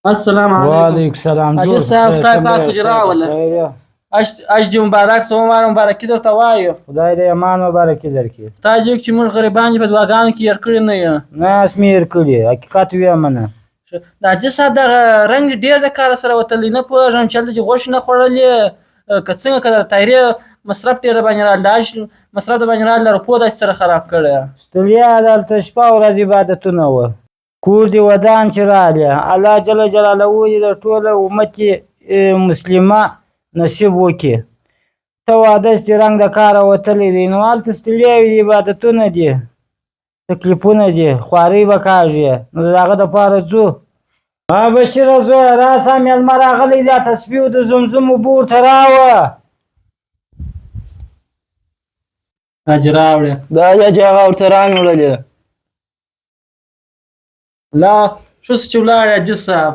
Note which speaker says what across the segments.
Speaker 1: السلام علیکم.
Speaker 2: وعلیکم سلام.
Speaker 1: حاجي صاحب، خدای پاک خو دې راوله. اش دې مبارک سه، عمر مبارکي درته وایو.
Speaker 2: خدای دې امان مبارکي درکړي.
Speaker 1: تا دې چې موږ غریبان دې په دعاګانو کې هېر کړي نه یو.
Speaker 2: نه مې هېر کړي، حقیقت ویمه نه.
Speaker 1: د حاجي صاحب دغه رنګ ډېر د کاره سره وتلی، نه پوهېږم چې هلته دې غوښې نه خوړلې که څنګه، که د طایرې مصرف ډېر باندې راغلی، د عش مصرف د باندې راغلی، روپو داسې سره خراب کړی.
Speaker 2: ستړیا دلته شپه ورځ عبادتونه وه. کور دې ودان چې راغلې، الله جل جلاله دې د ټوله امت مسلمه نصیب وکړي. ته واده دې رنګ د کاره وتلی دی، نو هلته ستړیاوې دي، عبادتونه دي، تکلیفونه دي، خوارۍ به کاږي، نو د هغه دپاره ځو. ها بشیره زویه، راسه، مېلمه راغلی دی، تسبیح د زمزم اوبه ورته راوړه.
Speaker 1: حاجي راوړې.
Speaker 3: دا چې هغه ورته رانیوړلې.
Speaker 1: لا ښه سو چې ولاړې حاجي صاحب.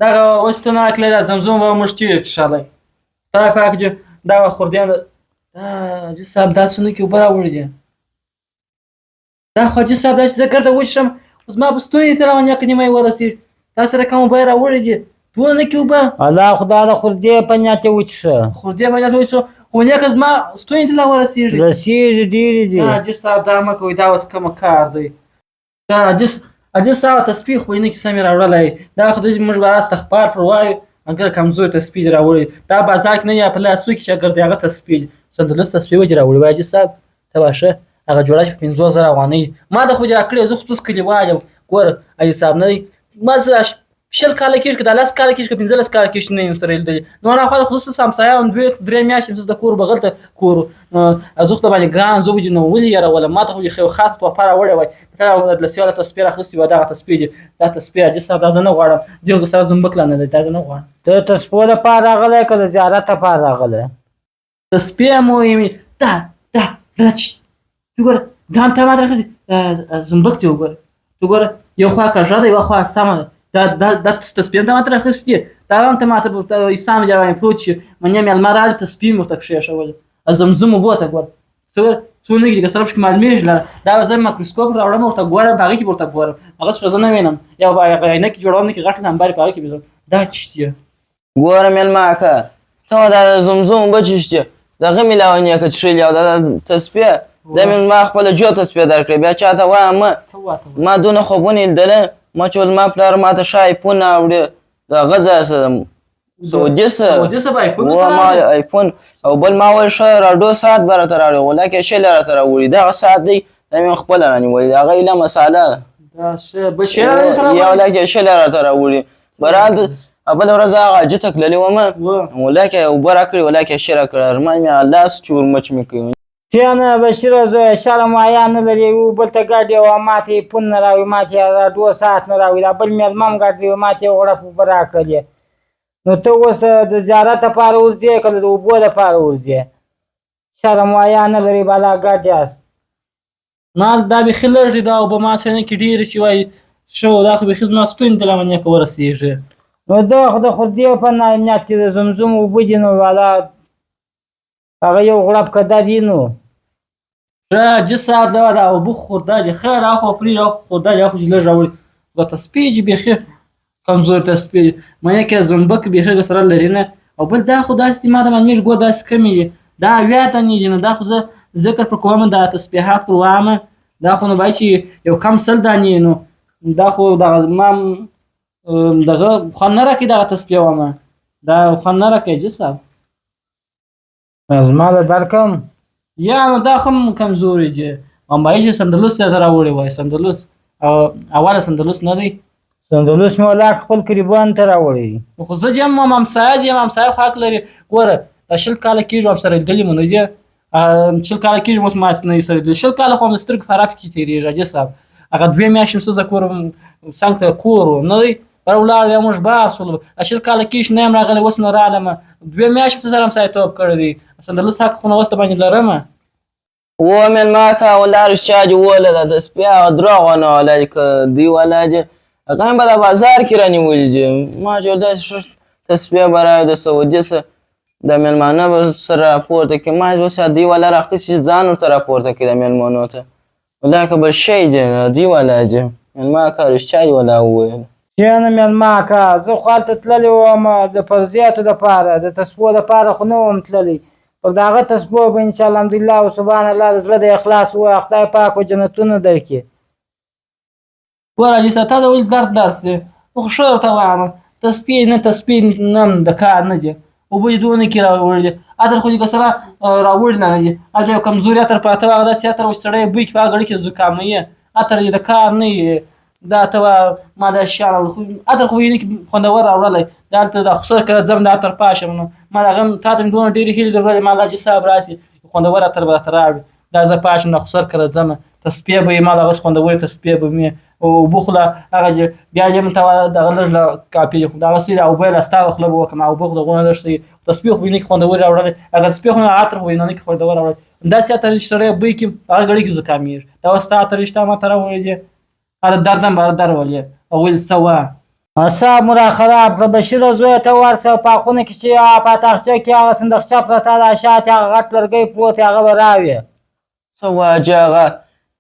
Speaker 1: دغه اوس ته نه اکلی دا زمزم به موږ چېرې څښلی؟ خدای پاک چې دغه خوردیان دا حاجي صاحب دا څونه کې اوبه راوړي دي. دا خو حاجي صاحب دا چې زه ګرده وچښم، خو زما په ستوني ته روان یک نیمه یې ورسېږي. دا سره کم اوبه یې راوړي دي، دونه نه کې اوبه.
Speaker 2: الله خدا د خوردې په نیت یې وڅښه.
Speaker 1: خوردې په نیت وڅښه، خو نیکه زما ستوني ته لا ورسېږي.
Speaker 2: رسېږي، ډېرې دي.
Speaker 1: دا حاجي صاحب دا مه کوئ، دا اوس کومه کار دی. دا حاجي صاحب تسبیح خو یې نه کیسه مې راوړلی، دا خو دې موږ به استغفار پر وایو، اګر کمزوري تسبیح دې راوړي. دا بازار کې نه یا په لاسو کې چې اګر دې هغه تسبیح سندلس تسبیح به دې راوړي. وایي حاجي صاحب ته واښه هغه جوړه چې په 50,000 افغانۍ ما د خو دې راکړې، زه خو اوس کلیوال یم. ګوره حاجي صاحب نه دی ما څه 20 کاله کېږي، که دا 10 کاله کېږي، که 15 کاله کېږي نه یم سره لیدلی. نو انا خو زه همسایه وم، دوې درې میاشتې زه د کور بغل ته کور زه خو د باندې ګران، زه به دې نو ولې یېرولم؟ ما ته خو دې یو خاصه تحفه راوړې وای، ته له سیواله تسبیح راخیستې وه. دغه تسبیح دې، دا تسبیح حاجي صاحب دا زه نه غواړم، دې سره زنبک لا نه دی، دا زه نه غواړم.
Speaker 2: ته تسپو لپاره راغلی که د زیارت لپاره راغلی؟
Speaker 1: تسبیح مو یې دا دا دا چې وګوره، دا هم تا ما ته راخیستې زنبک دې وګوره، وګوره یو خوا کږه ده، یوه خوا سمه ده. دا دا دا تسبیح هم ته ماته راخیستې، دا هم ته ماته اسلام دې باندې پروت شي. منې مېلمه راغلی، تسبیح مې ورته کښېښولې. زمزم اوبو ته ګوره څو نه کېږي، که سره پکې معلومېږي. دا به زه مایکروسکوپ راوړم، ورته ګورم، په هغې کې به ورته ګورم، هغه څه زه نه وینم. یا به هغه عینکې جوړوم، نه کې غټ لمبر په هغې کې به دا څه دي.
Speaker 3: ګوره مېلمه اکا، ته دا زمزم اوبه چې شتې دغه مې لا نیکه څښلې، او دا تسبیح دا مې ما خپله جو تسبیح درکړې، بیا چا ته وایم مه. ما دونه خوبونه لیدله، ما چې ول ما پلار ما ته ښه آیفون راوړي، د هغه ځای سره سعودي سره ما آیفون، او بل ما ویل ښه راډیو ساعت به راته راوړي، ولاکه شل راته راوړي. دغه ساعت دی، دا مې خپله رانیولی، هغه ایله مساله ده. یو لکه شل راته راوړي. برحال بله ورځ هغه حاجي ته تللې وم، ولاکه یې اوبه راکړې، ولاکه یې شی راکړې، ارمان مې لاس چې ورمچ مې کوي.
Speaker 2: کښېنه بشیره زویه، شرم حیا نه لرې، یو بل ته ګډ یې وه، ما ته یې پون نه راوړي، ما ته یې راډیو ساعت نه راوړي، دا بل مېلمه هم ګډ دی، ما ته یې غوړپ اوبه راکړلې. نو ته اوس د زیارت لپاره ورځې که د اوبو لپاره ورځې؟ شرم حیا نه لرې، بالا ګډ یاست.
Speaker 1: ما دا بیخي لږ دي دا اوبه، ما سره نه کې ډېرې چې وایي ښه، دا خو بیخي زما ستوني ته لا منې که ورسېږي.
Speaker 2: نو دا خو د خوردې په نیت کې د زمزم اوبه دي، نو والا هغه یو غړپ که دا دي. نو
Speaker 1: ښه حاجي صاحب دا دا اوبه خورده دي، ښه را خو پرې را خورده دي، خو چې لږ راوړي. دا تسبیح چې بیخي کمزوري تسبیح دي، معنی که زنبک بیخي سره لري نه. او بل دا خو داسې ما ته معلومېږي، ګوره داسې کمې دي، دا 70 دانې دي، نو دا خو زه ذکر پر کوم، دا تسبیحات پر وایم، دا خو نو باید چې یو کم 100 دانې، نو دا خو دغه ما دغه خوند نه راکوي، دغه تسبیح وایم، دا خوند نه راکوي حاجي صاحب.
Speaker 2: زما له درکم
Speaker 1: یا نو دا خو هم کمزوري دي. باید چې سندلوس یې راوړی وای، سندلوس او اوله سندلوس نه دی.
Speaker 2: سندلوس مې ولاک خپل قریبان ته راوړی.
Speaker 1: خو زه چې یم همسایه دي، همسایه خو حق لري. ګوره دا 20 کاله کېږي هم سره لیدلي مو نه دي، 20 کاله کېږي اوس ما نه سره لیدلي، 20 کاله خو هم د سترګو په رف کې تېرېږي حاجي صاحب. هغه دوې میاشتې مې څه کور څنګ ته کور و نه دی، بر ولاړ یا موږ بار شولو. دا 20 کاله کېږي نه یم راغلی، اوس نو رالم، دوې میاشتې مې سره همسایتوب کړی دی. سندلوس حق خو نو اوس د باندې لرم.
Speaker 3: و مېلمه اکا ولا رښتیا دې وویله، دا تسبیح هغه دروغ ونه ولا دي، که دوی ولا دي هغه هم به دا بازار کې رانیولي دي. ما چې داسې ښه تسبیح به راوړي د سعودي څخه، د مېلمانه به سره راپورته کړي. ما چې اوس دوی والا راخیستي چې ځان ورته راپورته کړي د مېلمنو ته، ولا که بل شی دی، دوی والا دي. مېلمه اکا رښتیا دې ولا وویل.
Speaker 2: کښېنه مېلمه اکا، زه خو هلته تللی وم د فرضیاتو دپاره، د تسپو دپاره خو نه وم تللی. پر د هغه تسپو به انشاءالله الحمدلله او سبحان الله د زړه د اخلاص ووایه، خدای پاک به جنتونه درکړي.
Speaker 1: ګوره حاجي صاحب، تا ته ولې درد درس دی؟ خو ښه درته وایم، تسپې نه تسپې نه هم د کار نه دي. اوبه دې دونه کې راوړي دي، عطر خو دې که سره راوړي نه دي. هلته یو کمزوري عطر پراته وه، هغه داسې عطر و چې سړی یې بوی کړي په هغه ګړي کې زکاموي. عطر یې د کار نه وي. دا ته وا ما دا شیان راوړل، خو عطر خو یې نه خوندور راوړلی. دا هلته د خسر کره ځم د عطر پاشم، نو ما د هغه تا ته مې دونه ډېرې هیلې درلودې، ما حاجي صاحب راشي خوندور عطر به راته راوړي. دا زه پاشم د خسر کره ځم، تسپې به یې ما دغه خوندورې تسپې به مې اوبه خو لا هغه چې بیا یې ته دغه لږ لا کافي دي، خو دغه څه اوبه لا ستا خوله به وکړم، اوبه خو دغونه لږ څه تسپې خو به یې نه کې خوندورې راوړلې، هغه تسپې خو عطر خو به یې نه کې خوندور راوړلی. همداسې عطر چې سړی بوی کړي هغه ګړۍ کې زکامېږي. دا اوس ستا عطر چې تا ماته راوړی دی، هغه درد هم بار درولې او ویل څه وه.
Speaker 2: اعصاب مو را خراب کړه بشیره زویه، ته ورسه په خونه کې چې په تاخچه کې هغه صندوقچه پرته ده، شاته هغه غټ لرګی پروت دی، هغه به راوې.
Speaker 3: څه وایه حاجي هغه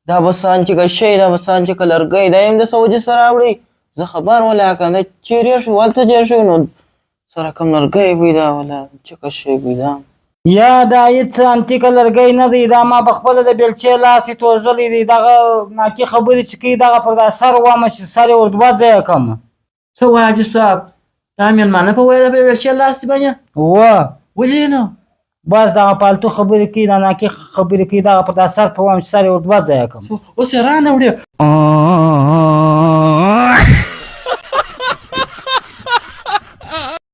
Speaker 3: دا به څه انتیکه شی، دا به څه انتیکه لرګی، دا یې هم د سعودي څخه راوړی؟ زه خبر ولاکه دا چېرې ایښی و، هلته دې ایښی نو څه رقم لرګی پیدا ولا انتیکه شی پیدا.
Speaker 2: یا دا هیڅ انتیکه لرګی نه دی، دا ما په خپله د بیلچې لاس یې توږلی دی. دغه ناکي خبرې چې کوي دغه پر دا سر ومه چې سر یې ور دوه ځایه کړم.
Speaker 1: څه وایې حاجي صاحب، دا مېلمانه په ویله په بیلچې لاس دي باندې؟
Speaker 2: وه.
Speaker 1: ولې نو؟
Speaker 2: بس دغه پالتو خبرې کوي، دا ناکي خبرې کوي، دغه پر دا سر په وم چې سر یې ور دوه ځایه کړم.
Speaker 1: اوس یې رانه وړې.